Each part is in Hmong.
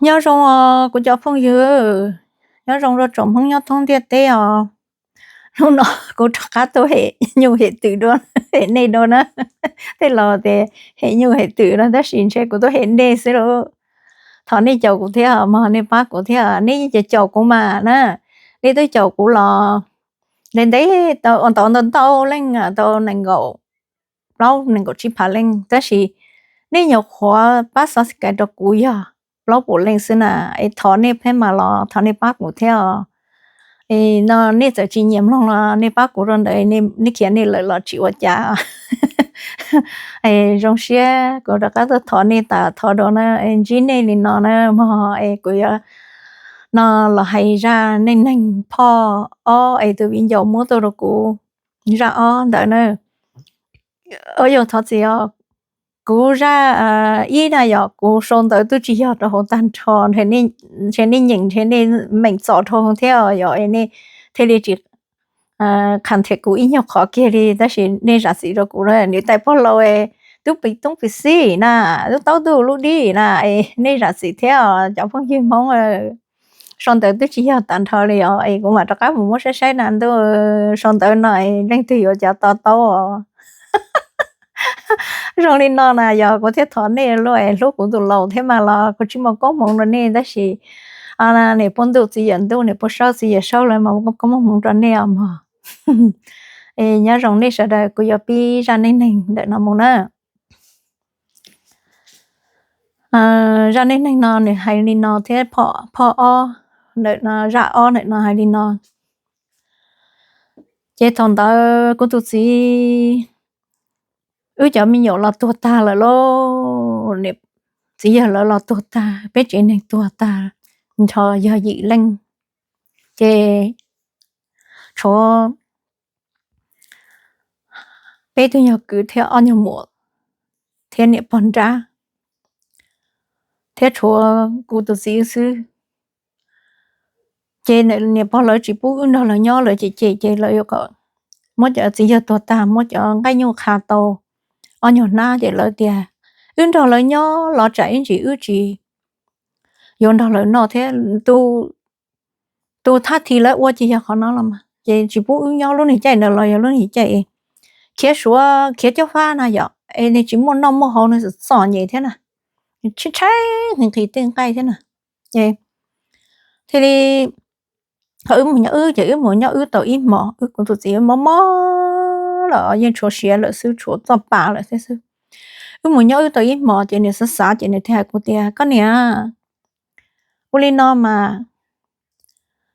Nyob zoo os kuv cov phooj ywg, nyob zoo rau tsoom Hmoob nyob thoob ntiaj teb os. Hnub no kuv rov qab tuaj hem nyuj hem twm dua, hem nej dua na. Tej laus tias hem nyuj hem twm no, tab sis ntshe kuv tuaj hem nej xwb lauj. Thov nej caum kuv thiab mog, nej pab kuv thiab, nej yeej caum kuv mas na. Nej twb caum kuv los ntev ntev, tau ntau ntau ntau leej, tau nees nkaum plaub nees nkaum tsib phav leej, tab sis nej nyuam qhuav pab subscribe rau kuv yog plaub puas leej xwb na. Es thov nej pheej mas los thov nej pab kuv thiab os. Es no nej txawm tsis nyiam mloog los nej pab kuv rau ntawd, nej khiav nej lawm los tsis ua cas. Es zoo siab kuv rov qab tuaj thov nej tas thov dua na, es ntsib nej li no na mog, es kuv yuav no los hais zaj neej neeg phoj ob es tus viv ncaus muab tuaj rau kuv, zaj ob ntawd na. Yog thov txim os, kuv zaj ib na yog kuv sau ntawv twb tsis yog rau hauv tag nrho, ntshe nej nyeem ntshe nej meem txom dhau thiab yog nej thiaj li tsis qha nthiam kuv ib nyuag qhov kiag li, tab sis nej zam txim rau kuv na. Niam tais pog laus, tub pis toob pis xib na, tub taub tub lub dib na, es nej zam txim thiab os cov phooj ywg Hmoob. Sau ntawv twb tsis yog tag nrho li os, es kuv mam rov qab mus muab saib saib na ntuj, sau ntawv no leej twg yuav cav to taub os. Zoo li no na yog kuv thiaj thov nej lub es hlub kuv tus laus thiab mas los kuv tsis muaj koob hmoov rau nej, tab sis niam pog ntuj txiv yawm ntuj, niam pog saub txiv yawm saub lawv mas koob hmoov rau nej os mog. Es nyob zoo nej sawv daws, kuv yuav pib zaj neej neeg ntawm no mus na. Zaj neej neeg no nws hais li no thiab, phoj ob ntawm no, zaj ob ntawm no hais li no. Ces thaum ntawd kuv tus txiv, wb cov me nyuam los tuag tag lawm lauj, txiv yawg lawv los tuag tag, peb tsev neeg tuag tag nrho yog yim leej. Ces tshuav peb tug nyuag kwv thiab ob nyuag muam thiab niam pog nrab, thiab tshuav kuv tus txiv xwb. Ces niam pog lawv tsis pub wb nrog lawv nyob, lawv cem cem ces lawv yuav kom muab cov, txiv yawg tuag tag muab cov nqaij nyuj qha tau ob nyuag hnab ces lawv tias wb nrog lawv nyob los tsam ib ntsis wb tsis yuav nrog lawv noj thiab. Tus thaj thi lawv ua ces yog qhov no los mas, ces tsis pub wb nyob lub niag caij ntawd los yog lub niag caij khiav Suav khiav Cob Fab na yom, es nws tsis muaj noj muaj haus, nws txom nyem thiab na, tshaib tshaib nqhis nqhis tej nqaij thiab na. Thiaj li wb mus nyob wb ces wb mus nyob wb tau ib hmos, wb kuv tus txiv mob mob lawm yeej tshuav siav lawm xwb, tshuav txoj pa lawm thiab xwb. Wb mus nyob wb tau ib hmos ces nws xav xav ces nws thiaj hais kuv tias koj niam, ua li no mas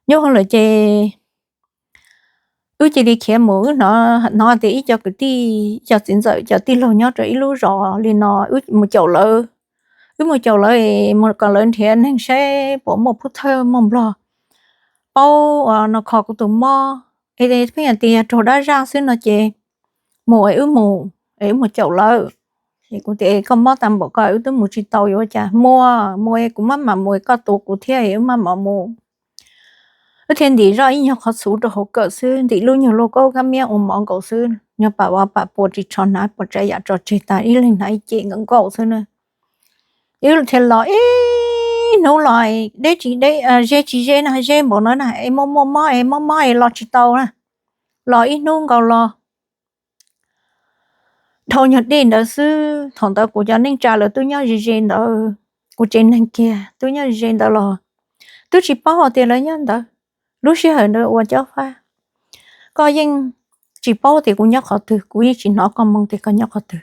nyob hauv lawm ces wb cia li khiav mus, wb hnov tias ib co kwv tij, ib co txiv ntxawm cov tij laug nyob rau ib lub zos li no, wb mus caum lawv, wb mus caum lawv es mus kom lawv nrhiav neeg saib puas muaj pub thawj muaj nplog paub no kho kuv tus mob. Es pheej tias yog raug dab zaj xwb no ces mus es wb mus, es wb mus caum lawv. Es kuv tias koj mob tag npaum ko wb twb mus tsis tau yuav ua cas, muaj mus es kuv maj mam mus, koj tuav kuv thiab es wb maj mam mus. Wb thiaj ntim zoj ib nyuag qhov txhuv rau hauv kawm xwb, ntim lub nyuag lauj kaub kab miab ua mov nkaus xwb, nyuag pam vov pam pua ris tsho hnav puas tsav yam tso tseg tas, ib leeg hnav ib ce nkaum nkaus xwb na. Wb thiaj los ib hnub los deb tsis deb, ze tsis ze na, ze npaum no na es muaj muaj mob es mob mob es los tsis tau na. Los ib hnub nkaus los dhau nyuag dej ntawd xwb. Thaum ntawd kuv cov neej tsa lawv twb nyob ze ze ntawd, kuv tsev neeg kiag twb nyob ze ze ntawd los twb tsis paub hais tias lawv nyob ntawd. Lub sij hawm ntawd ua Cob Fab, koj yeej tsis paub tias kuv nyob qhov twg, kuv yeej tsis hnov koj moo tias koj nyob qhov twg.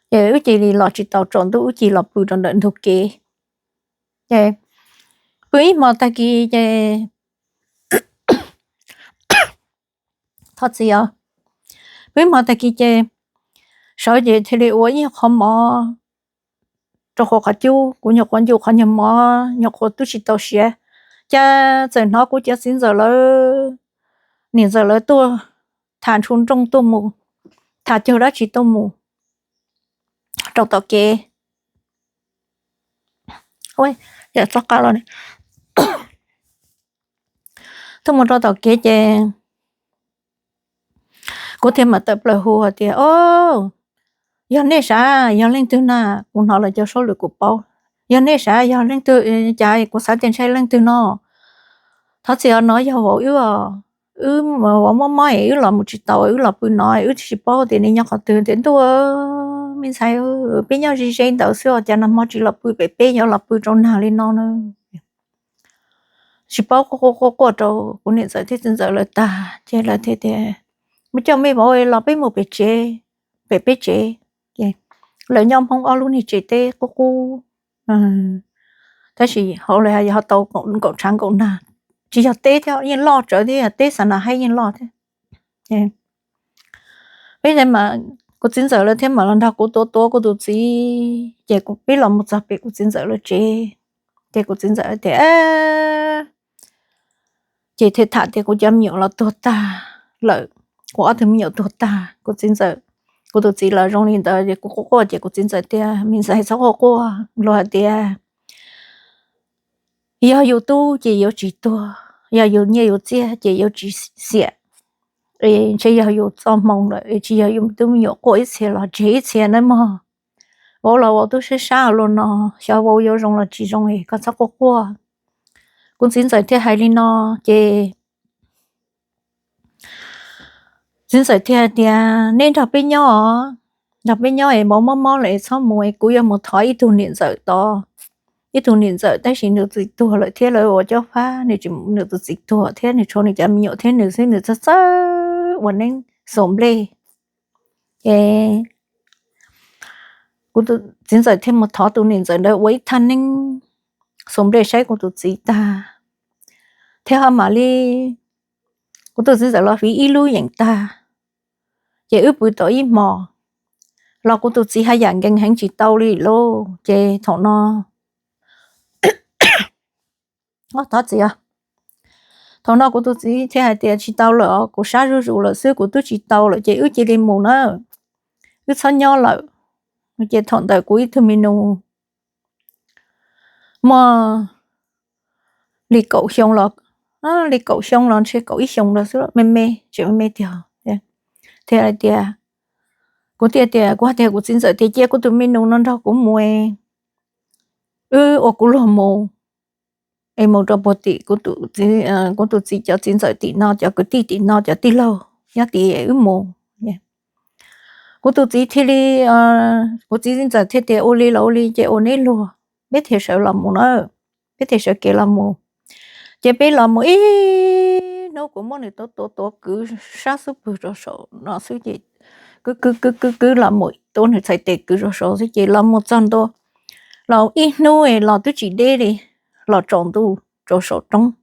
Ces wb cia li los tsis tau, tsaus ntuj wb cia li los pw rau ntawm ntug kev. Ces pw ib hmos tag kis ces, thov txim os, pw ib hmos tag kis ces sawv ces thiaj li ua ib nyuag qhov mov rau qhov qhov cub, kuv nyuam qhuav ncu qhov nyuag mov, nyuam qhuav twb tsis tau siav, cas txawm hnov kuv cov txiv ntxawm lawv, niam ntxawm lawv tuaj tham ntshu nrooj tuaj mus, tham caug dab tsi tuaj mus rau tom kev. Tuaj mus rau tom kev ces kuv thiaj mam tawm plaws hu hais tias, o, yog nej sav, yog leej twg na? Kuv hnov lawv cov suab lus kuv paub. Yog nej xav yog leej twg, cas kuv xav tias ntshai leej twg no. Thov txim os, no yog vauv wb, vauv mob mob es wb los mus tsis tau, wb los pw no wb tsis paub tias nws nyob qhov twg. Tias ntuj, me ntxhais, peb nyob ze ze ntawd xwb os, cas nag hmo tsis los pw pem peb, yuav los pw rau nag li no na. Tsis paub, quaj quaj quaj rau kuv niam ntxawm thiab txiv ntxawm lawv tag ces lawv thiaj tias, mus coj me vauv los peb mus pem tsev, pem peb tsev. Ces lawv nyob Hmoob ob lub niag tsev teb qub qub, tab sis hauv lawv ho tau nkaum tshav nkaum nag, tsis yog teb thiab, yeej loj tsawv thiab, yog teb xa nas haib yeej loj thiab. Peb mas, kuv txiv ntxawm lawv thiaj mam los nrog kuv tuav tuav kuv tus txiv, ces peb los mus txog pem kuv txiv ntxawm lawv tsev. Ces kuv txiv ntxawm tias, ces thiaj tham tias kuv cov me nyuam los tuag tag lawm, kuv ob tug me nyuam tuag tag, kuv txiv ntxawm, kuv tus txiv los zoo li ntawd, kuv quaj quaj ces kuv txiv ntxawm tias, me ntxhais txhob quaj quaj, luag hais tias yog yus tub ces yuav tsis tuag, yog yus nyiaj yus txiaj ces yuav tsis xiam, es ntshe yog yus txoj hmoo lawm, tsis yog yus tub me nyuam quaj ib txhia los tseg ib txhia nawb mog. Vauv los vauv twb sab sab luaj no, xyov vauv yuav zoo los tsis zoo es koj txhob quaj quaj. Kuv txiv ntxawm thiaj hais li no, ces txiv ntxawm thiaj hais tias, neb nrog peb nyob os, nrog peb nyob es vauv mob mob lawm es txhob mus, es kuv yuav mus thov ib tug niam ntxawm tod, ib tug niam ntxawm tab sis nws txiv tuag lawm thiab lawv ua cob fab, nws tus txiv tuag thiab nws tshuav nws cov me nyuam thiab nws xwb, nws txawj txawj ua neeb xuas nplej. Ces kuv txiv ntxawm thiaj mus thov tus niam ntxawm ntawd ua ib thaj neeb xuas nplej saib kuv tus txiv tag, thiab ho mam li kuv tus txiv ntxawm los fiv ib lub yeem tag, ces wb pw tau ib hmos, los kuv tus txiv haj yam nkees heev tsis tau li lauj. Ces thaum no, thov txiv, thaum no kuv tus txiv thiaj hais tias tsis tau lawm os, kuv sab zuj zus lawm xwb, kuv twb tsis tau lawm ces wb cia li mus na, wb txhob nyob lawm. Ces thaum ntawd kuv ib tug me nus muaj li kaum xyoo los, li kaum xyoo los ntshe kaum ib xyoos los xwb, me me tseem me me tiag. Thiaj hais tias, kuv thiaj tias, kuv hais tias kuv txiv ntxawm tias cia kuv tus me nus no nrog kuv mus, wb ua kuv luag mus, es mus rau puag tim kuv tus txiv cov txiv ntxawm tim no, cov kwv tij tim no, cov tij laug nyob tim wb mus. Kuv tus txiv thiaj li, kuv txiv ntxawm thiaj tias ua li los ua li ces ua neb luag, peb thiaj sawv los mus na, peb thiaj sawv kev los mus. Ces peb los mus ib hnub kuv muab nws tuav tuav tuav kwv sab xub pwg rau saum no xwb ces kwv kwv kwv kwv kwv los mus tuav nws txhais tes kwv rau saud xwb ces los mus txog ntua, los ib hnub los twb tsis deb li, los tsaus ntuj rau saum roob,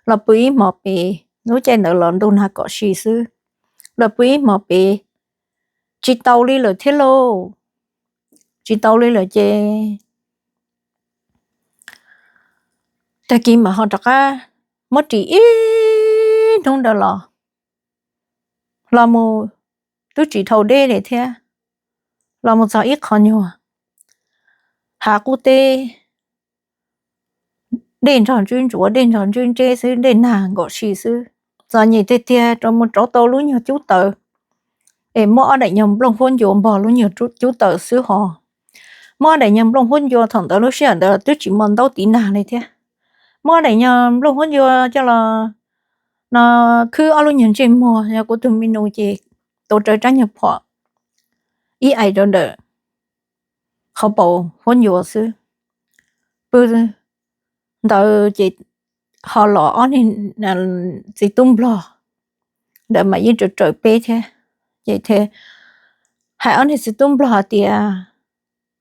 los pw ib hmos pem, lub caij ntawd los ntuj nag kom si xwb, los pw ib hmos pem, tsis tau li lawm thiab lauj, tsis tau li lawm ces tag kis mam ho rov qab muab ris ib hnub ntawd los, los mus twb tsis dhau deb li thiab, los mus txog ib qho nyuag hav qub teb, dej nrog ntswb ntsuav, dej nrog ntswb ntseb xwb, dej nag nkaum si xwb. Txom nyem tiag tiag rau mus rauv tau lub nyuag cub taws, es muab ob daim nyuag nplooj huab ncua npog lub nyuag cub taws xwb ho. Muab ob daim nyuag nplooj huab ncua, thaum ntawd lub sij hawm ntawd twb tsis muaj ntaub tiv nag li thiab. Muab ob daim nyuag nplooj huab ncua coj los no khwb ob lub nyuag ntsej muag, yog kuv tus me nus ces tuav rawv rab nyuag phom ib ais rau ntawm qhov paus huab ncua xwb. Pw ntawd ces ho los ob niag txiv tub nplog ntawd mas yeej raws raws peb thiab. Ces hais ob niag txiv tub nplog tias,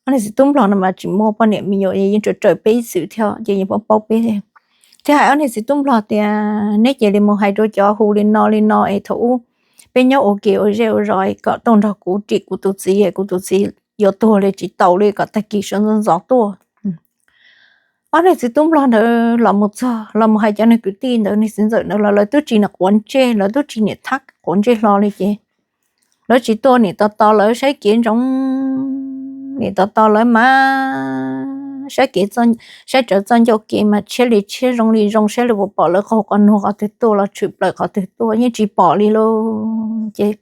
ob niag txiv tub nplog no mas tsis muaj poj niam me nyuam, yeej raws raws peb ib txwm thiab ces yeej paub paub peb thiab. Thiab hais ob niag txiv tub nplog tias neb cia li mus hais rau cov hu li no li no es thaum ub peb nyob ua ke ua zej ua zos kom tuaj nrog kuv ris kuv tus txiv, kuv tus txiv yuav tuag li tsis tau li, kom tag kis sawv ntxov ntxov tuaj. Ob niag txiv tub nplog ntawd los mus txog, los mus hais cov niag kwv tij ntawd, niag txiv ntxawm ntawd los lawv twb tsis niam quav ntsej, lawv twb tsis niam thab quav ntsej hlo li ces lawv tsis tuaj, niam tos tos lawv saib kev ntsoov, niam tos tos lawv mas saib kev, saib rawv txoj ncauj kev mas tshiab li tshiab zoo li zoo, saib li puas pom lawv qaug qhov nuag qhov twg tuaj los tshwm plaws qhov twg tuaj yeej tsis pom li lauj. Ces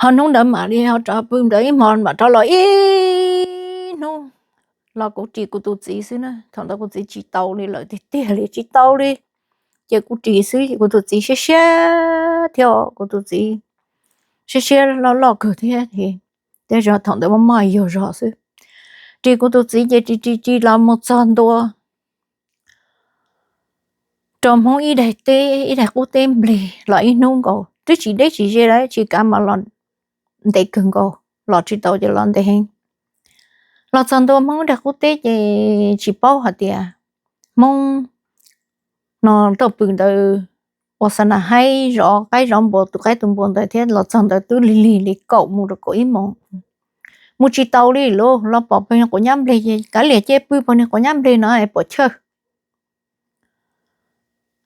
ho hnub ntawd mam li ho rov pw ntawd ib hmo mam rov los ib hnub, los kuv ris kuv tus txiv xwb na. Thaum ntawd kuv txiv tsis tau li lawm tiag tiag li, tsis tau li. Ces kuv ris xwb, kuv tus txiv siab siab thiab, kuv tus txiv siab siab loj loj kawg thiab. Tej zaum thaum ntawd muaj muaj yog zog xwb. Ris kuv tus txiv ces ris ris ris los mus txog ntua rau Hmoob ib daig teb, ib daig qub teb npleg los ib hnub nkaus, twb tsis deb tsis ze lawm, tsis kav mas los ntev kawg nkaus, los tsis tau ces los ntev heev. Los txog ntua Hmoob ib daig qub teb ces tsis paub hais tias Hmoob no tuaj pw ntawd ua xa na haib zov qaib zov npua, tus qaib tus npua ntawd thiab, los txog ntawd twb lig lig li kaum mus rau kaum ib moos. Mus tsis tau li lauj, los pom pawg niag quav nyab npleg, kav liam cia pw pawg niag quav nyab npleg no es puas chawj.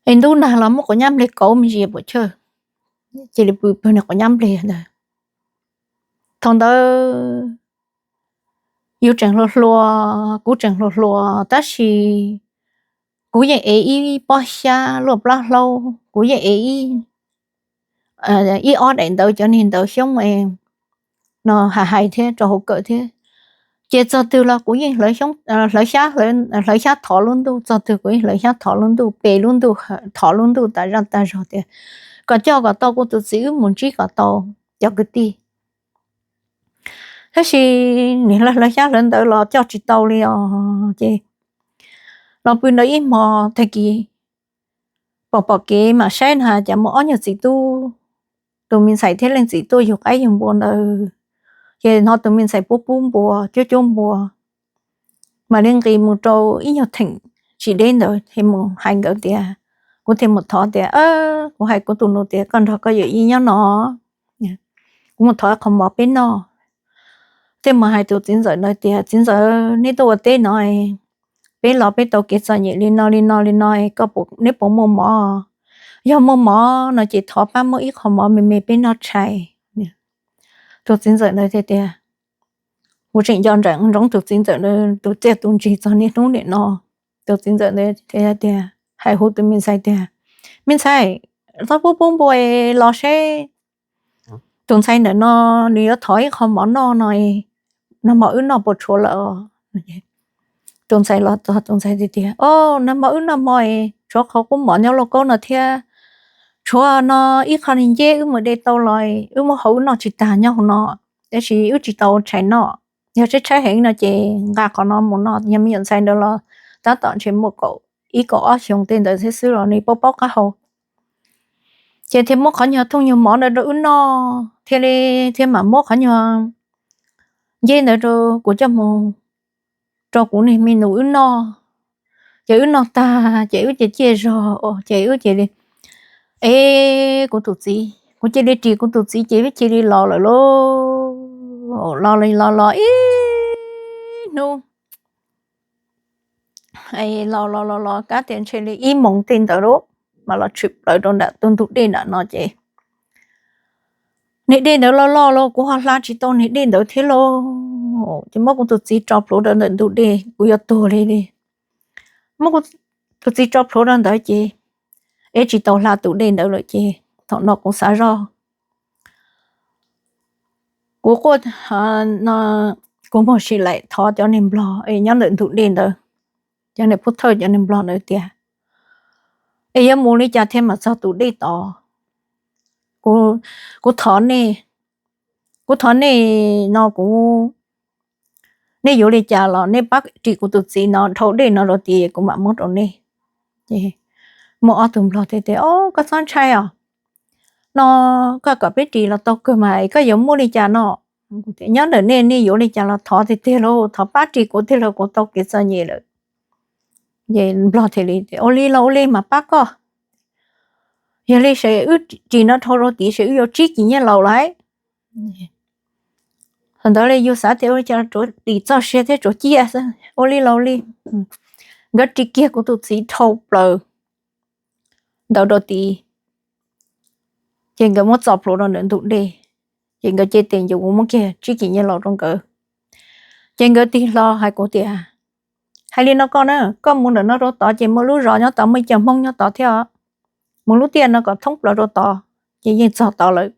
Es ntub nag los muab quav nyab npleg kauv me ntsis puas chawj, cia li pw pawg niag quav nyab npleg ntawd. Thaum ntawd yus tseem hluas hluas, kuv tseem hluas hluas tab sis kuv yeej ev ib pob xyab luaj plab hlaub, kuv yeej ev ib ob daim ntawv, cov niag ntawv xyoob no hais hais thiab rau hauv kawm thiab. Ces txog twg los kuv yeej hlawv xyab thov lub ntuj, txog twg kuv yeej hlawv xyab thov lub ntuj, pe lub ntuj, thov lub ntuj tas zaj tas zog tias kom coj kom tau kuv tus txiv wb mus ntsib kom tau cov kwv tij. Tab sis niam hlawv hlawv xyab hlawv ntawv los coj tsis tau li os. Ces los pw ntawd ib hmos tag kis pom pom kev mam saib na cas muaj ob nyuag txiv tub, tus me ntxhais thiab leej txiv tuaj yug qaib yug npua ntawd. Ces hnov tus me ntxhais pub pub npua, cuab cuab npua, mam li nqis mus rau ib nyuag theem tsis deb ntawd thiaj mus hais nkawd tias, kuv thiaj mus thov tias, kuv hais kuv tus nus tias koj nrog koj yawm yij nyob no, kuv mus thov qhov mov peb noj. Thiaj mus hais tus txiv ntxawm ntawd tias, txiv ntxawm, neb tuaj ua teb no, peb los peb tau kev txom nyem li no li no li no, neb puas muaj mov? Yog muaj mov no ces thov pab muab ib qho mov me me peb noj tshais. Tus txiv ntxawm ntawd thiaj tias, kuv tseem nco ntsoov tus txiv ntxawm ntawd tus txiaj tus ntsig txog niaj hnub nim no. Tus txiv ntxawm ntawd thiaj tias, hais hu tus me ntxhais tias, me ntxhais, txhob pub pub npua, los seb tus ntxhais ntawm no nws yuav thov ib qho mov noj no, nag hmo wb noj puas tshuav lawm? Tus ntxhais los txog tus ntxhais tias, o, nag hmo wb noj hmo, tshuav qhov qub mov nyob lauj kaub no thiab, tshuav no ib qho niag nceb wb mus de tau los wb muab hau wb noj tsis tag nyob hauv no, tab sis wb tsis tau tshais noj. Yog tshaib tshaib heev no ces nqa qhov no mus noj. Yog me nyuam ntxhais ntawd los tab tom ntshe muaj kaum ib kaum ob xyoos tej ntawd thiab xwb los nws paub paub qab hau. Ces thiaj muab qhov nyuag thooj nyuag mov ntawd rau wb noj thiaj li, thiaj mam muab qhov nyuag nceb ntawd rau kuv coj mus rau kuv niag me nus wb noj. Ces wb noj tag ces wb cia ciaj zog ces wb cia li, e, kuv tus txiv, kuv cia li ris kuv tus txiv ces wb cia li los lawm lauj. Los li los los ib hnub los los los los kab tias ntshe li ib moos tej ntawd lauj, mas los tshwm plaws rau nram tus ntug dej nram no ces niag dej ntawd loj loj lauj, kuv ho hla tsis tau niag dej ntawd thiab lauj. Ces muab kuv tus txiv tso plhuav rau ntawm ntug dej, kuv yuav tuag li li. Muab kuv tus txiv tso plhuav rau ntawd ces ev tsis tau hla tus dej ntawd lawm ces thaum no kuv xav zoj, kuv quaj, kuv muag sim laim thov cov niag nplog nyob ntawm ntug dej ntawd, cov niag pub thawj cov niag nplog ntawd tias, es yuav mus li cas thiaj mam txog tus dej tod? Kuv thov nej, kuv thov nej no kuv, nej yuav li cas los nej pab ris kuv tus txiv no dhau dej no rau tid kuv mam muab rau nej. Muaj ob tug nplog thiaj tias, o, koj txhob ntshai os, no koj kom peb ris los tau kawg mas koj yuav muaj li cas no. Nyob ntawm nej, nej yuav li cas los thov tiag tiag lauj, thov pab ris kuv tiag lauj, kuv tau kev txom nyem lawm. Nplog thiaj li tias, ua li los ua li mas pab koj. Yog li ces wb ris no dhau rau tid ces wb yuav tsib kis nyiaj laus lauj. Thaum ntawd li yus xav tias ua li cas rau tim txoj sia thiab rau ciaj xwb, ua li los li. Nkawd ris kiag kuv tus txiv dhau plaws ntawd rau tid, ces nkawd muab txo plhuav rau ntawm ntug dej, ces nkawd cia tes ncuav, kuv muab kiag tsib kis nyiaj laus rau nkawd. Ces nkawd tig hlo hais kuv tias, hais li no koj na, koj mus ntawm no rau tod ces muaj lub zos nyob tod, muaj ib co Hmoob nyob tod thiab, mus lub tiaj no kom thoob plaws rau tod ces yeej txog tod lawm.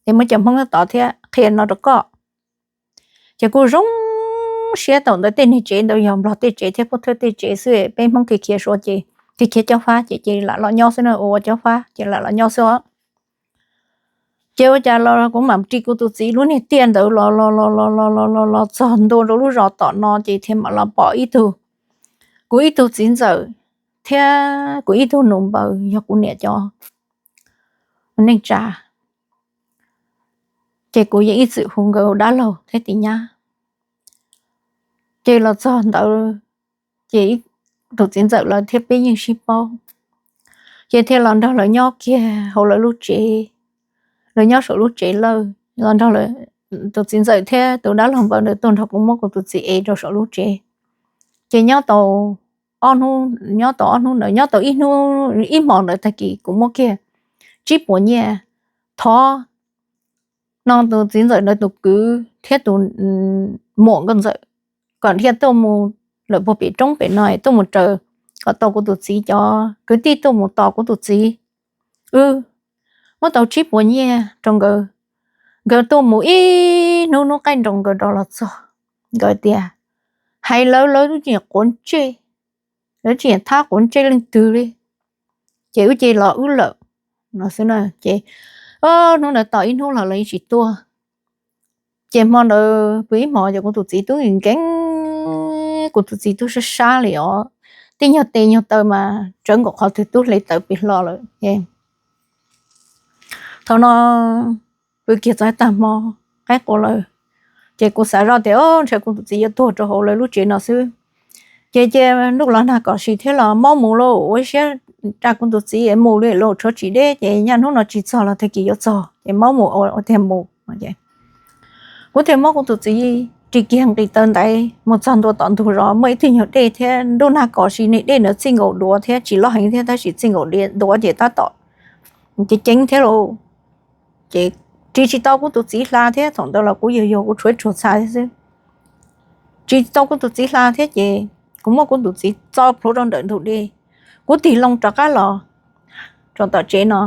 Ces muaj cov Hmoob nyob tod thiab, qhia no rau koj. Ces kuv zoo siab tau ntawd tej niag tsev ntawd yog Nplog tej tsev thiab Pub Thawj tej tsev xwb, peb Hmoob khiav khiav suav ces khiav khiav cob fab ces cia li lam los nyob xwb na, ua cob fab ces lam los nyob xwb os. Ces ua cas los kuv mam ris kuv tus txiv lub niag tiaj ntawd los los los los los los los los txog ntua rau lub zos tom no ces thiaj mam los pom ib tug, kuv ib tug txiv ntxawm thiab kuv ib tug nus npaws yog kuv niam cov neej tsa. Ces kuv yeej ib txwm hu nkawd ua dab laug thiab tis nyab. Ces los txog ntawd ces tus txiv ntxawm lawv thiab peb yeej sib paub, ces thiaj los nrog lawv nyob kiag hauv lawv lub tsev. Lawv nyob saum lub tsev lawm los nrog tus txiv ntxawm thiab tus dab laug npaws ntawd tuaj nrog kuv muab kuv tus txiv ev rau saum lub tsev. Ces nyob tau ob hnub, nyob tau ob hnub ntawd, nyob tau ib hnub ib hmos ntawd tag kis kuv muab kiag tsib puas nyiaj thov no tus txiv ntxawm ntawd tus kwv thiab tus muam nkauj ntxawm kom thiaj tuaj mus lawm puag pem roob pem no tuaj mus raws kom tau kuv tus txiv cov kwv tij tuaj mus tos kuv tus txiv. Wb muab tau tsib puas nyiaj rau nkawd. Nkawd tuaj mus ib hnub hnub qaij nroos nkawd rov los txog, nkawd tias hais lawv lawv tsis quav ntsej, lawv tsis thab quav ntsej leej twg li, ces wb cia li los wb lawm no xwb na. Ces hnub ntawd tos ib hnub los lawv yeej tsis tuaj. Ces hmo ntawd pw ib hmos ces kuv tus txiv tub nkees nkees, kuv tus txiv tub sab sab li os, tej nyuag tes nyuag taw mas tsawv nkaus qhov twg tub hle tawv pes hlo lawm. Thaum no pw kiag txog tag hmo qaib qua lawm, ces kuv xav zoj tias ntshe kuv tus txiv yuav tuag rau hauv lawv lub tsev no xwb. Ces cia ntuj los nag kom sis thiab los maub mus lauj, ua siab tsa kuv tus txiv mus li lauj, tshuav tsis deb ces nyaj hnub no tsis txog los tag kis yuav txog ces maub mus ua tiag mus. Kuv thiaj muab kuv tus txiv ris kiag nqis taw ntaiv mus txog ntua tom ntug zos muaj ib tug nyuag dej thiab ntuj nag kom sis niag dej ntawd txij nkaus duav thiab tsis loj heev thiab tab sis txij nkaus duav ces tab tom ceev ceev thiab lauj. Ces ris tsis tau kuv tus txiv hla thiab, thaum ntawd los kuv yuag yuag kuv tshuav ib tsuag txha thiab xwb. Ris tsis tau kuv tus txiv hla thiab ces kuv muab kuv tus txiv txo plhuav rau ntawm ntug dej. Kuv tig loo rov qab los rau tom tsev no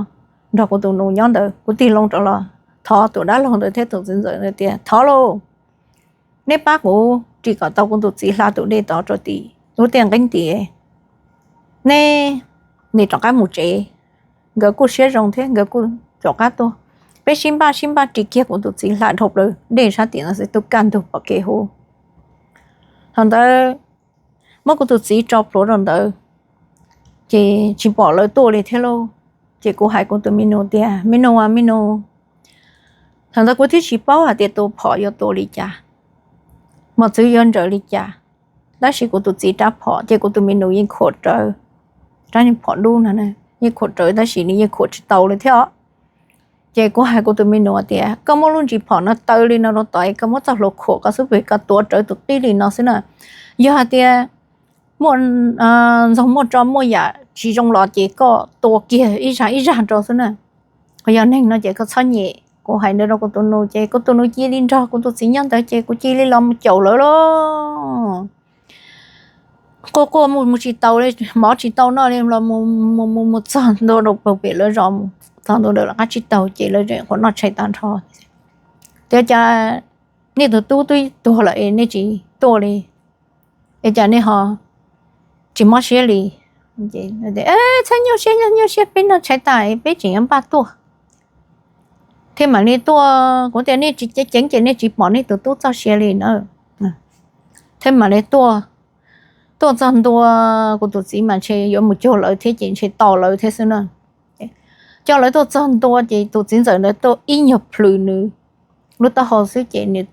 nrog kuv tus nus nyob ntawd, kuv tig loo rov los thov tus dab laug ntawd thiab tus txiv ntxawm ntawd tias thov lauj, neb pab kuv ris kom tau kuv tus txiv hla tus dej tod rau tim lub tiaj nqeeb tid, neb nim rov qab mus tsev. Nkawd kuj siab zoo thiab nkawd kuj rov qab tuaj. Peb sib npaj sib npaj ris kiag kuv tus txiv hla dhau plaws dej sab tim no xwb tuaj kaj ntug pom kev hu. Thaum ntawd muab kuv tus txiv tso plhuav rau ntawd ces tsis pom lawv tuaj li thiab lauj. Ces kuv hais kuv tus me nus tias me nus, me nus, thaum ntawd kuv twb tsis paub hais tias tua phom yuav tua li cas, mos txwv yuav nrawm li cas. Tab sis kuv tus txiv rab phom ces kuv tus me nus yeej khuam rawv, rab phom dub no yeej khuam rawv tab sis nws yeej khuam tsis tau li thiab os. Ces kuv hais kuv tus me nus tias koj muab lub ntsis phom no taw li no rau tod, koj muab txoj hlua khuam koj xub pwg koj tuav rawv tus qib li no xwb na. Yog hais tias muaj ntxoog muaj tso muaj yam tsis zoo los ces koj tua kiag ib zag ib zag rau xwb na. Yog neeg no ces koj txhob nyem. Kuv hais ntawd rau kuv tus nus ces kuv tus nus cia li nrog kuv tus txiv nyob ntawd ces kuv cia li los mus caum lawv lauj. Quaj quaj mus mus tsis taus li, mov tsis tau noj li los mus mus mus txog ntua rau pem lawv zos mus txog ntua ntawd lawv qab tsib taug ces lawv qhuav noj tshais tag nrho. Tias cas nej tus tub twb tuag lawm es nej tsis tuaj li, es cas nej ho tsis mob siab li? Txhob nyuaj siab, nyuaj siab, peb noj tshais tas peb tseem yuav npaj tuaj thiab mam li tuaj. Kuv tias nej tsis ceev ceev ces nej tsis pom nej tus tub txoj sia li na. Thiab mam li tuaj, tuaj txog ntua kuv tus txiv mas ntshe yuav mus cuag lawv thiab ces ntshe tos lawv thiab xwb na. Coj lawv tuaj txog ntua ces tus txiv ntxawm ntawd tuaj ib nyuag plhws nws lub taub hau xwb ces nws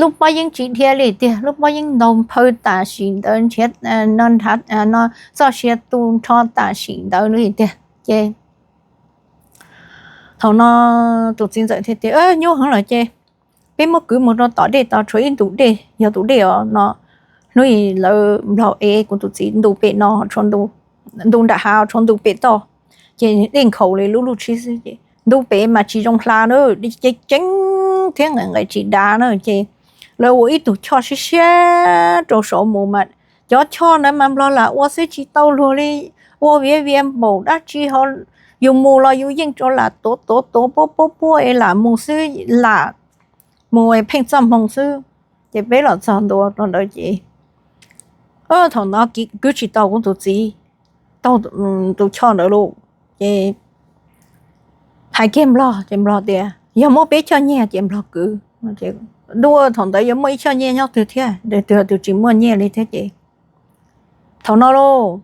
lub pob yeeb tsis dhia li tiag, lub pob yeeb ntaug nphaw tam sim ntawd, nrhiav no txoj sia tu nrho tam sim ntawd li tiag. Ces thaum no tus txiv ntxawm thiaj tias nyuaj heev lawm ces peb muab kwv mus rau tom dej tod, tshuav ib ntu dej, yog tus dej os no hnub i lawv nplog ev kuv tus txiv ntu pem no, ntu nram hav tshuav ntu pem toj, ces dej nkhaus li lub luj tshib xwb ces ntu pem mas tsis zoo hla na, dej ceev ceev thiab nqaim nqaim tsis dav na ces lawv ua ib tug choj siab siab rau saud mus mas cov choj ntawd mas nplog lam ua xwb tsis tau luag li, ua viav vias npaum dab tsi ho yus mus los yus yeej rau lam tuav tuav tuav puab puab puab es lam mus xwb, lam mus pheej txoj hmoo xwb. Ces peb los txog ntua rau ntawd ces thaum no kwv tsis tau kuv tus txiv, tau tus choj ntawd lauj. Ces hais kiag nplog ces nplog tias yog muaj peb choj nyiaj ces nplog kwv. Dua thaum ntawd yuav muaj ib choj nyiaj nyob twg thiab, twg twg tsis muaj nyiaj li thiab ces thaum no lauj,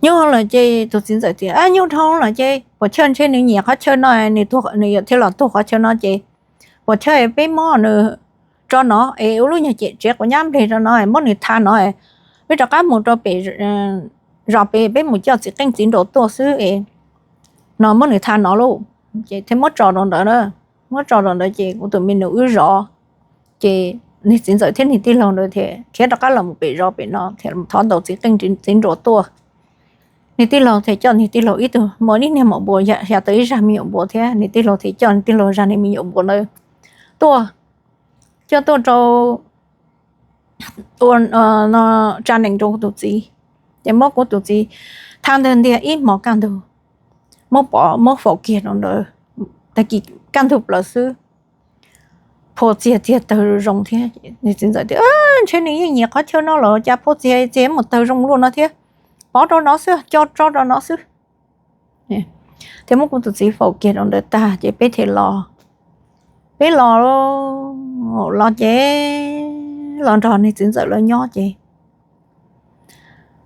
nyuj lawm ces tus txiv ntxawm tias nyuj dhau lawm ces puas chawj ntshe nws nyiam qhov chaw no, nws thiaj los tuag qhov chaw no ces puas chawj peb muab nws tso no es ua lub nyuag cem tsev quav nyab npleg rau no, muab nws tha no, peb rov qab mus rau pem zos pem, peb mus coj txiv qeej txiv nruas tuaj xwb es no muab nws tha no lauj. Ces thiaj muab tso rau ntawd na, muab tso rau ntawd ces kuv tus me nus wb zov, ces niag txiv ntxawm thiab niag tij laug ntawd thiaj khiav rov qab los mus pem zos pem no thiaj thov ntaus txiv qeej txiv nruas tuaj. Niag tij laug thiaj coj niag tij laug ib tug muaj ib niag maum npua, xya tau ib zag me nyuam npua thiab, niag tij laug thiaj coj niag tij laug zag niag me nyuam npua ntawd tuaj, coj tuaj rau ua tsa nees rau kuv tus txiv. Ces muab kuv tus txiv thab ntawg ntiag ib hmos kaj ntug, muab pov muab faus kiag rau ntawd, tag kis kaj ntug plaws xwb. Phua txiag txiag tawg zoo thiab, niag txiv ntxawm tias ntshe nws yeej nyiam qhov chaw no los cas phua txiag txiag mus tawg zoo luaj no thiab, pov rau no xwb, co tso rau no xwb. Thiaj muab kuv tus txiv faus kiag rau ntawd tag ces peb thiaj los, peb los, los ces los nrog niag txiv ntxawm lawv nyob ces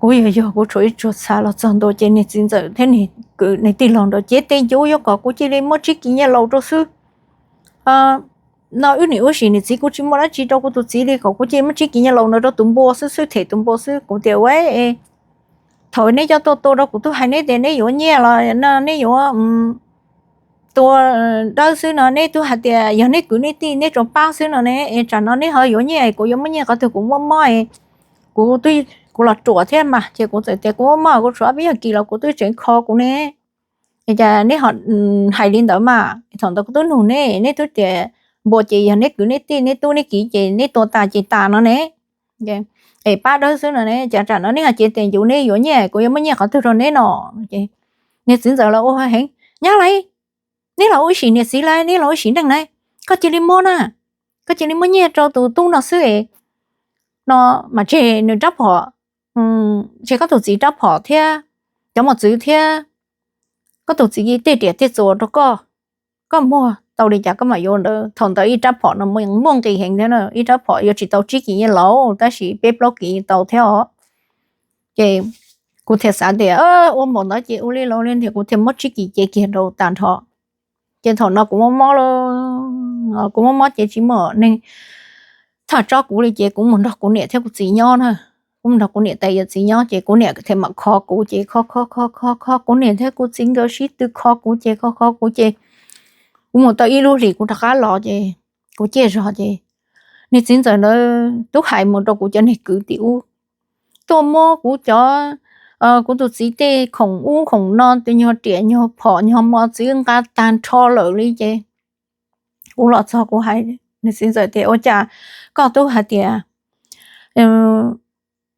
kuv yog yog kuv tshuav ib tsuag txha los txog ntua ces niag txiv ntxawm thiab niag tij laug ntawd cev tes ncuv yuav kom kuv cia li muab tsib kis nyiaj laus rau xwb. No wb niam wb sim niam txiv kuv tsis muaj dab tsi rau kuv tus txiv li, kom kuv cia li muab tsib kis nyiaj laus no rau tus npua xwb xwb, them tus npua xwb. Kuv tias ua, thaum neb coj tuaj tua rau kuv tub hais neb tias neb yuav nyiaj los no neb yuav tua dawb xwb no, neb twb hais tias yog neb kwv neb tij neb tsuas pab xwb no ne, es tsam no neb ho yuav nyiaj, kuv yuav muab nyiaj qhov twg kuv muaj mob, kuv twb, kuv los ruam thiab mas ces kuv txawm tias kuv muaj mob kuv tshuav ob peb yog kis los kuv twb tseem kho kuv ne. Es cas neb ho hais li ntawd mas, thaum ntawd kuv twb nug neb, neb twb tias npua ces yog neb kwv neb tij neb tub neb kiv ces neb tua tas ces tas no ne, es pab dawb xwb no ne, cas tsam no neb ho cev tes ncuv neb yuav nyiaj, kuv yuav muab nyiaj qhov twg rau neb no. Ces niag txiv ntxawm los ua heev, nyab lauj, neb los ua ib sim niam txiv lauj, neb los ua ib sim neej na, koj cia li muab na, koj cia li muab nyiaj rau tus tub no xwb es no mas tseg nws rab phom, tseg koj tus txiv rab phom thiab cov mos txwv thiab koj tus txiv tej riam tej txuas rau koj, koj muag tau li cas koj mam yuav ntawd. Thaum ntawd ib rab phom no muaj nqis heev thiab na, ib rab phom yuav tsis tau tsib kis nyiaj laus tab sis peb plaub kis tau thiab os. Ces kuv thiaj xav tias ua npaum ntawd ces ua li los li ntawd, kuv thiaj muab tsib kis cev kiag rau tag nrho. Ces thaum no kuv muaj mob, kuv muaj mob ces tsis muaj neeg thov tso kuv li ces kuv mus nrog kuv niam thiab kuv txiv nyob na. Kuv mus nrog kuv niam tais yawm txiv nyob ces kuv niam thiaj mam kho kuv ces kho kho kho kho kho kuv niam thiab kuv txiv nkawd sib tw kho kuv ces kho kho kuv ces kuv mus tau ib lub hlis kuv rov qab los ces kuv ciaj zog ces niag txiv ntxawm ntawd twb hais mus rau kuv cov niag kwv tim ub tuaj muab kuv cov, kuv tus txiv tej khoom ub khoom no, tus nyuag riam nyuag phom nyuag mos txwv nqa tag nrho lawm li ces kuv los txog kuv hais niag txiv ntxawm tias ua cas koj twb hais tias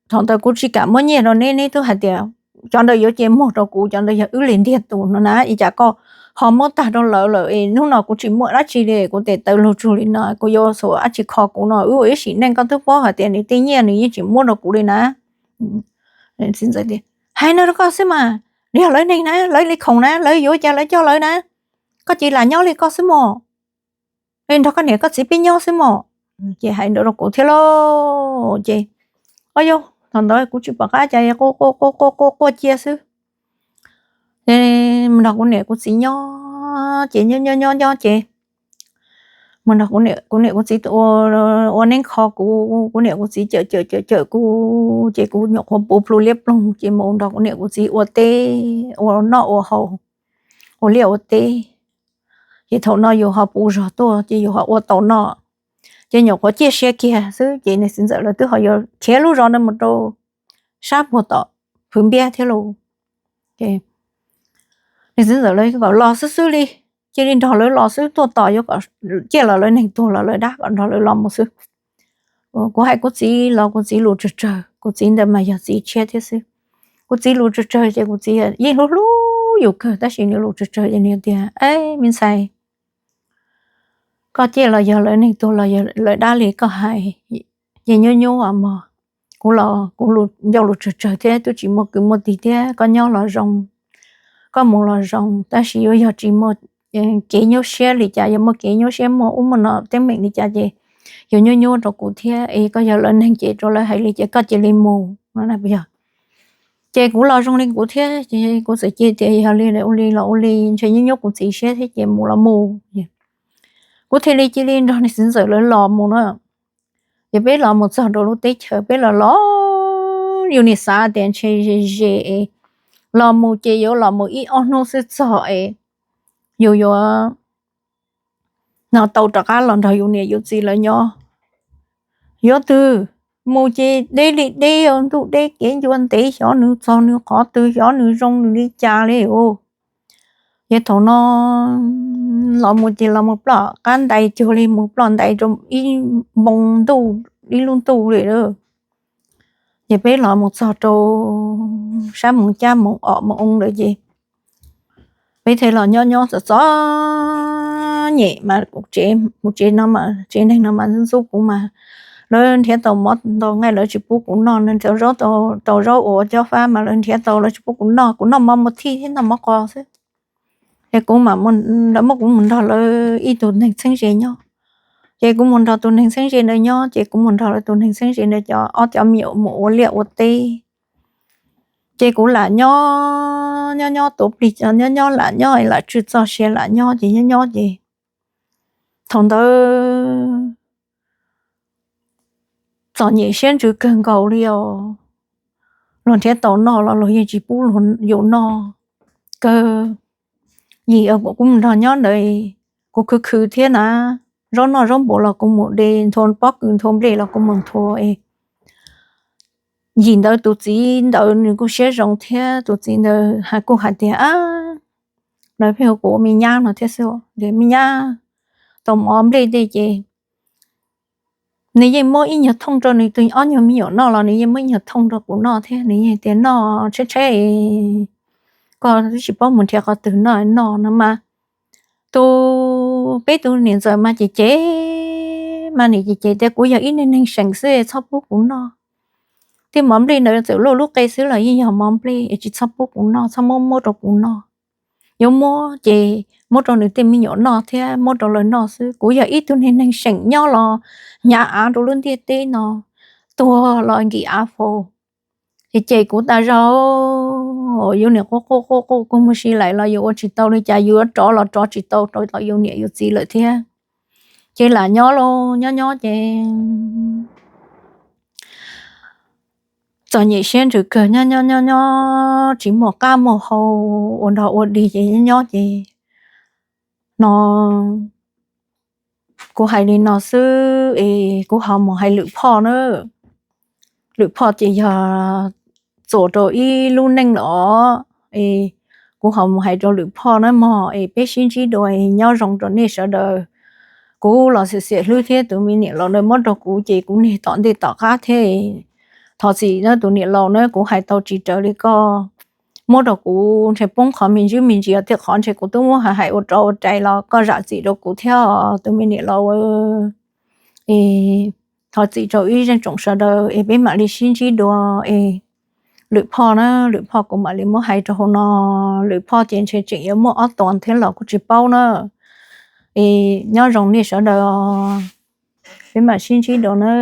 thaum ntawd kuv tsis kam muab nyiaj rau neb, neb twb hais tias cov ntawd yuav cia muag rau kuv, cov ntawd yog wb li ntiag tus no na, ua cas koj ho muab tag rau lawv lawm es hnub no kuv tsis muaj dab tsi li, kuv tes taw lug tsug li no kuv yuav xuas dab tsi kho kuv no, wb ua ib sim neej koj twb paub hais tias nws tej nyiaj nws yeej tsis muab rau kuv li na. Hais no rau koj xwb mas, yog lawv neeg na, lawv li khoom na, lawv yuav cas lawv coj lawv na, koj cia li nyob li koj xwb mog, nrog koj niam koj txiv peb nyob xwb mog. Ces hais ntawd rau kuv thiab lauj ces, o yog thaum ntawd kuv tsis pom qab cas, quaj quaj quaj quaj quaj cia xwb. Ces mus nrog kuv niam kuv txiv nyob ces nyob nyob nyob nyob ces mus nrog kuv niam kuv txiv ua neeb kho kuv, kuv niam kuv txiv cawm cawm cawm cawm kuv ces kuv nyuam qhuav puv plhu liab ploog ces mus nrog kuv niam kuv txiv ua teb, ua noj ua haus, ua liaj ua teb. Ces thaum no yus ho puv zog tuaj ces yus ho ua tau noj, ces nyuam qhuav ciaj sia kiag xwb ces niag txiv ntxawm lawv twb ho yuav khiav lub zos ntawd mus rau sab puag tom Phwv Npiab thiab lauj. Niag txiv ntxawm lawv kom los xwb xwb li, cia li nrog lawv los xwb, tuaj tos yuav kom ciaj los lawv neeg tuag los lawv dab kom nrog lawv los mus xwb. Kuv hais kuv txiv los kuv txiv lus tsawg tsawg, kuv txiv ntawd mas yog txiv tshiab thiab xwb. Kuv txiv lus tsawg tsawg ces kuv txiv yeej hlub hlub yus kawg tab sis nws lus tsawg tsawg ces nws tias, me ntxhais, koj ciaj los yog lawv neeg tuag los yog lawv dab li koj hais, ces nyuaj nyuaj mog. Kuv los kuv ncauj lus tsawg tsawg thiab twb tsis muaj kwv muaj tij thiab, koj nyob los zoo, koj mus los zoo, tab sis yuav yog tsis muaj kev nyuaj siab li cas, yog muaj kev nyuaj siab muaj ub muaj no teeb meem li cas ces yuav nyuaj nyuaj rau kuv thiab. Es koj yog lawv neeg ces rau lawv hais li ces koj cia li mus no. Yog ces kuv los zoo li kuv thiab ces kuv txawm cia tias yog li ua li los ua li, ntshe nyuaj nyuaj kuv txiv siab thiab ces mus los mus. Kuv thiaj li cia li nrog niag txiv ntxawm lawv los mus na. Ces peb los mus txog rau lub teb chaws, peb los los, yus nim xav tias ntshe ze ze es los mus ces yuav los mus ib ob hnub xwb txog es yus yuav no tau rov qab los nrog yus niam yus txiv lawv nyob. Yuav twg, mus ces deb li deb, ntuj deb kev ncua ntev, xyov nws txog nws qhov twg, xyov nws zoo nws li cas li os. Ces thaum no los mus ces los mus ploj qab ntais cuag li mus ploj ntais rau ib npoo ntuj, ib lub ntuj li lawm. Ces peb los mus txog rau sab moos cab moos om moos oo lawm ces peb thiaj los nyob nyob txom txom nyem mas kuv tsev, kuv tsev no, tsev neeg no mas ntxub ntxub kuv mas lawv nrhiav tau mov ntau nqaij lawv tsis pub kuv noj, nrhiav zaub, tau zaub uas cob fab mas lawv nrhiav tau lawv tsis pub kuv noj, kuv noj mov muaj thij thiab noj mov qos xwb. Ces kuv mam, lawv muab kuv mus nrog lawv ib tug neeg txheeb ze nyob. Ces kuv mus nrog tus neeg txheeb ze ntawd nyob, ces kuv mus nrog lawv tus neeg txheeb ze ntawd cov ob cov me nyuam mus ua liaj ua teb. Ces kuv lam nyob nyob nyob tuav plig, nyob nyob lam nyob lam tswj txoj sia lam nyob ces nyob nyob ces thaum ntawd txom nyem siab ntsws kawg nkaus li os. Luag nrhiav tau noj los luag yeej tsis pub yus noj kawg. Yim kuv mus nrog nyob ntawd, kuv khwv khwv thiab na, zaub noj zaub npua los kuv mus de, nthua pob kws nthua nplej los kuv mus nthua. Yim ntawd tus txiv ntawd nws kuj siab zoo thiab, tus txiv ntawd kuj hais tias, lawv pheej hu kuv ua me nyab no thiab xwb, tias me nyab, tau mov nplej tej ces nws yeej muab ib nyuag thooj rau nws tus ob nyuag me nyuam noj los nws yeej muab ib nyuag thooj rau kuv noj thiab. Nws yeej tias noj tshaib tshaib, koj twb tsis paub mus nrhiav qhov twg noj noj no mas. Tus, peb tus niam ntxawm mas ces ces, mas nim ces ces tias kuv yog ib neeg neeg seem xwb txhob pub kuv noj. Tej mov nplej ntawd txawm luaj lub qe xwb los yeej yog mov nplej es tsis txhob pub kuv noj, txhob muab muab rau kuv noj. Yuav muab ces muab rau nws tej me nyuam noj thiab muab rau lawv noj xwb. Kuv yog ib tug neeg neeg seem nyob los hnyav av rau lub ntiaj teb no, tuag los nkim av faus. Ces ces kuv tas zog, yus niam quaj quaj quaj quaj kuj muag si lawm los yus ua tsis tau li cas, yus yuav rov los rov tsis tau rau yus niam yus txiv lawm thiab. Ces lam nyob los nyob nyob ces txom nyem siab ntsws kawg, nyob nyob nyob nyob tsis muaj qab muaj hau, ua nrog ua dig ces nyob nyob ces no kuv hais li no xwb es kuv ho mus hais lwm phoj na. Lwm phoj ces yog txuas rau ib lub neej los es kuv ho mus hais rau lwm phoj na mog, es peb sib ntsib dua, nyob zoo rau nej sawv daws. Kuv los xiam xiam hlwb thiab tus me niam laus ntawd muab rau kuv ces kuv niag tom ntej tom qab thiab. Thov txim na tus niam laus na, kuv hais tau tsis raws li koj. Muab rau kuv ntshe poob qhov me ntsis me ntsis thiab, qhov ntshe kuv twb muab hais ua rov ua rais los koj zam txim rau kuv thiab tus me niam laus. Es thov txim rau ib zeej tsoom sawv daws es peb mam li sib ntsib dua es lwm phoj na, lwm phoj kuv mam li muab hais rau hauv no. Lwm phoj ces ntshe tseem yuav muaj ob tuas thiab los kuj tsis paub na. Es nyob zoo nej sawv daws, peb mam sib ntsib dua na.